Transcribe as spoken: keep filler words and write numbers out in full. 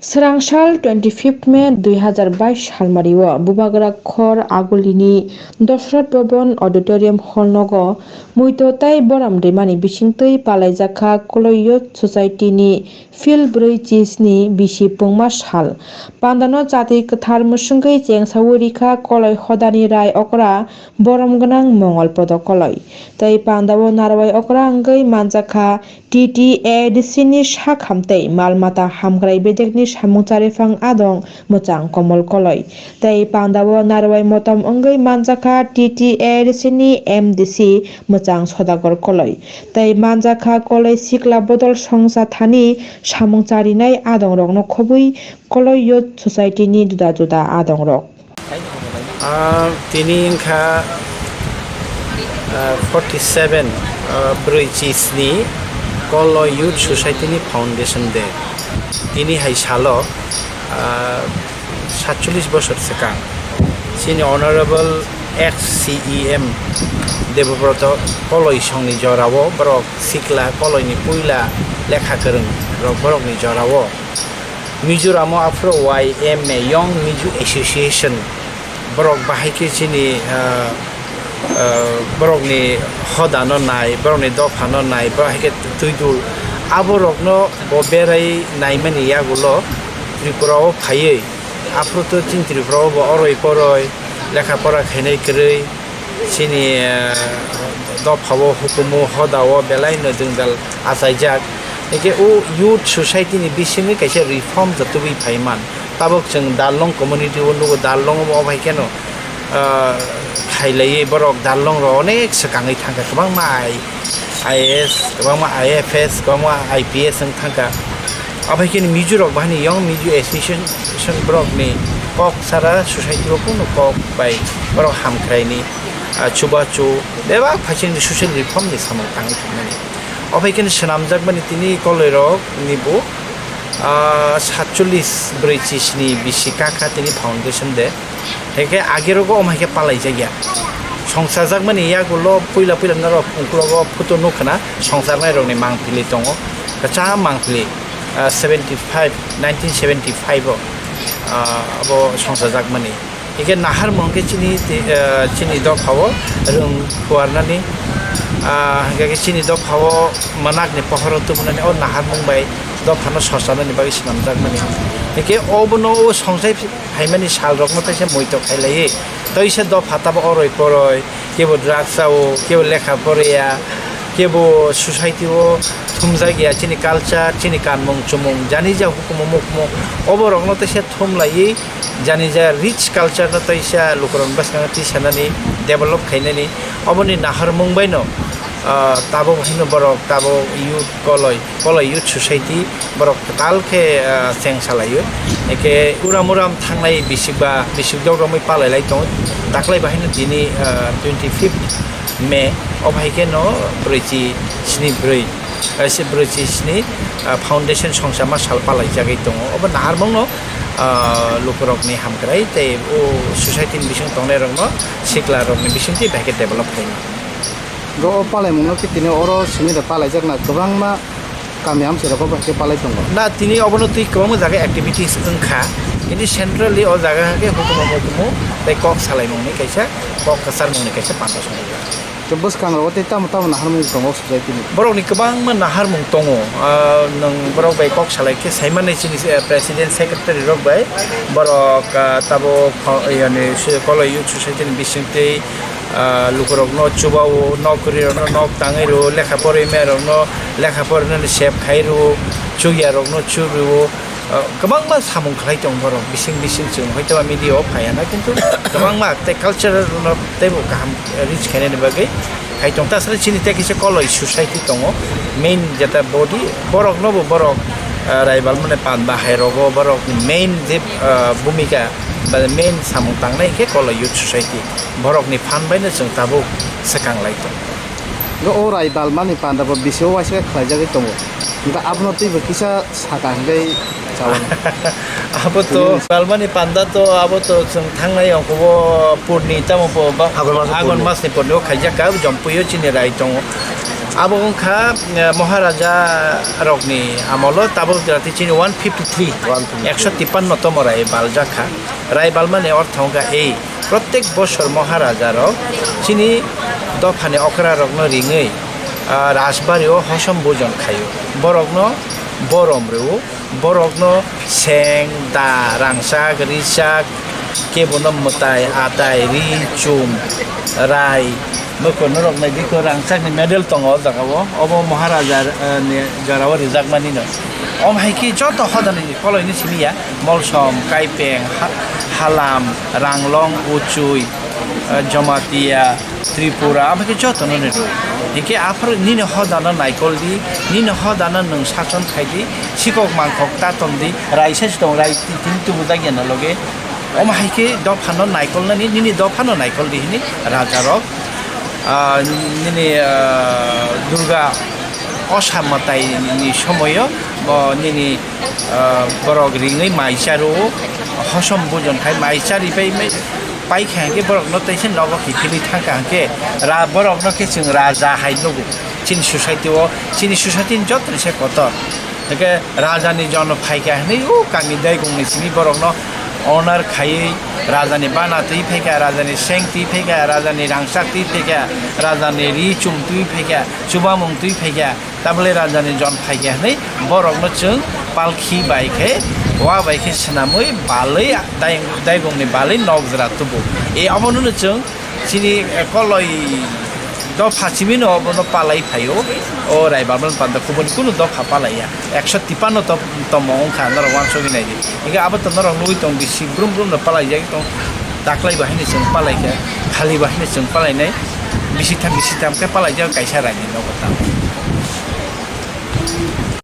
Srang sal twenty fifth May dui hazar bais salmario Bubagra Khor Agulini Dosrat Bhavan Auditorium Hall nogo muito tei borom rimani bisingtwi palaijakha Koloi Youth Society ni Phil brwi chisni bisi pungma sal. Pandano chati kwthar mwswngwi chengsawi rikha Koloi hodani rai okra borom gwnang Mongol Podo Koloi. Tei pandao narwai okra wngwi manjakha T T A D C ni sak hamtei mal mata hamkrai bedekni samung chariphang adong mwchang Komol Koloi. Tei pandao narwai motom wngwi manjakha T T A D C ni M D C mwchang Sodagar Koloi. Tei manjakha Koloi sikla bodol songsa thani samung charinai adongrokno khobwi Koloi Youth Society ni juda juda adongrok. Ah, tini wngkha, ah, forty seven, ah, brwi chisni Koloi Youth Society ni Foundation Day. Tini hai salo, ah, satchollish bosor swkang chini Honorable ex C E M Debobroto Koloi songni jorao borok sikla Koloini puila lekha kwrwng rok borokni jorao Mizoramo aphuru Y M A, Young Mizo Association, borok bahai khe chini, ah, ah, borokni hodano nai, borokni dophano nai, borok hai khe twi dul. Aborokno bo berai naimani yagulo Tripura o phaiwi, aphuru to chini Tripura o bo oroi poroi lekha pora khainai kwrwi. Chini, eh, dophao hukumu hodao belaino jwngjal achaijak. Hinkhe o youth society ni bisingwi kaisa reform jotogwi phaiman. Tabuk chwng Darlong community o nugo, Darlong obo obo hai kheno, eh, khailaiwi borok Darlong rok onek swkangwi thangkha, kwbangma I A S, kwbangma I F S, kwbangma I P S wng thangkha. Obo hai kheno Mizo rok bahani Young Mizo Association borokni kok sara society o kunu kok bai borok hamkraini, ah, chubachu bebak phaisingni social reform ni samung tangwi thangmani. Obo hai kheno swnamjakmani tini Koloi rok ni bo, ah, satchollish brwi chisni bisi kakha tini foundation day. Hinkhe agirogo omo hai khe palaijakya. Songchajakmani yagulo puila puila norok ungkurogo photo nukkhwna songcharnairokni mangpili tongo. Kwcham mangpili, ah, seventy five, nineteen seventy five o, ah, abo songchajakmani. Hinkhe naharmung khe chini ti-, ah, chini dophao rwng phuarnani, ah, hinkhe chini dophao manakni pohoro tubunani o naharmung bai dophano sochanani bagwi swnamjakmani. Hinkhe obono o songchai phaimani salrokno teisa muito khailaiwi, teisa dopha tabo oroi poroi, kebo drugs o, kebo lekha poriya, kebo society o thumjakya, chini culture, chini kanmung chumung, jani ja hukumu mukmu, oborokno teisa thumlaiwi, jani ja rich culture no teisa lukurokni bwskango tisanani, develop khainani, oboni naharmung baino, ah, tabuk haino borok tabuk youth Koloi, Koloi Youth Society borok kwtal khe, ah, cheng salaio. Eke uram uram thangnai bisik ba bisik dok romwi palai lai tongo. Daklai bahaino tini, ah, twenty fifth May, o bahai khe no brwichi sni brwi, ah, se brwichi sni, ah, foundation songsa ma sal palai jagwi tongo. Obo naharmung no, ah, lukurokni hamkrai tei o society ni bising tongnai rokno sikla rokni bisingtwi bahai khe develop khaima. Go o palaimungno khe tini oro simi da palaijakna kwbangma kami amchairok bo hai khe palai tongo. Na, tini obono twi kwbangma jaga activities wngkha, tini centrally o jaga hai khe hukumu mukumu tei kok salaimungni kaisa, kok kwcharmungni kaisa panda songwi. Tei bwskango tei tamo tamo naharmung tongo society ni. Borokni kwbangma naharmung tongo, ah, nwng borok bai kok salai khe saimannai chini, eh, president secretary rok bai borok, ah, tabuk, ah, yani, Koloi Youth Society ni bisingtwi ah, lukurokno chubao, nok kwrwirokno nok tangwi rwo, lekha porwi mairokno lekha porinani sep khai rwo, chukyarokno chu rwo, ah, kwbangma samung khlai tongo borok bising bising chwng hoito ba media o phaiya na, kintu kwbangma tei culture no teibo kaham reach khainani bagwi khai tong. Tasle chini tei kisa Koloi society tongo, main jeta body, borokno bo borok, ah, raibal mane panda hai rogo borok main je, ah, bhumika ba main samung tangnai khe Koloi Youth Society. Borokni phan baino chwng tabuk swkang lai tongo. Hwnkhe o rai balmani panda bo bisio uaisa khe khlaijagwi tongo. Hwnkhe abono twibo kisa saka hwnkhe chao. Abo to balmani panda to abo to chwng thangnai ongkho bo purni tamo bo ba Agon mas ni agon purni. Mas ni purni o khaijak ka, jompuio chini rai tongo. Abo wngkha, eh, Maharaja rokni amolo tabuk jati chini one fifty three, One fifty three. Ekso tipanno tomo rai baljak kha. Rai balmani ortho wngkha ei, protek bosor Maharaja rok chini dophani okra rokno ringwi, ah, Rajbari o hosom bujon khaio. Borokno borom rwo, borokno seng, da, rangchak, richak, kebono mwtai, atai, ri, chum, rai, mokol norok nai bikho rangchakni medal tongo o jagao. Obo Maharaja, eh, ni jorao rijakmani no. Om hai khe joto hodani koloino simi ya, Molsom, Kaipeng, Ha-, Halam, Ranglong, Uchui, eh, Jamatia, Tripura, abo khe jotono ni rw. Hinkhe aphuru nini hodano naikol di, nini hodano nwng sason khai di, sikok mangkok ta ton di, rai se tong, rai tini tubu dagi na loge. Omo hai khe dophano naikol nani, nini dophano naikol di hini raja rok. Ah, nini, ah, Durga osa mwtai ni somoyo bo nini, ah, borok ringwi mai charo, hosom bujon khai mai chari pai, pai kha hwnkhe borokno teisa nogo kiphilwi thang kha hwnkhe ra-, borokno khe chwng raja hai nugo. Chini society o, chini society ni joto ni se kotor. Hwnkhe raja ni jon phai kha hwnwi o kami daigung ni simi borokno honor khaiwi raja ni bana twi phai kha, raja ni seng twi phai kha, raja ni rangchak twi phai kha, raja ni ri chum twi phai kha, chubamung twi phai kha. Tabole raja ni jon phai kha hwnwi borokno chwng palkhi bai khe, wa bai khe swnamwi balwi dai-, daigong ni balwi nok jora tubu. E omono no chwng chini, eh, koloi dopha simi no obono palai phaio. O Rai Balmani panda kubuni kunu dopha palaiya. Ekso tipanno to-, tomo wngkha norok wansugwi naidi. Hingke abo to norok nugwi tong bisi brum brum no palaijak tong. Taklai bahai ni chwng palai kha, khali bahai ni chwng palainai. Bisi tham, bisi tham khe palaijak kaisa raini nogo tamo.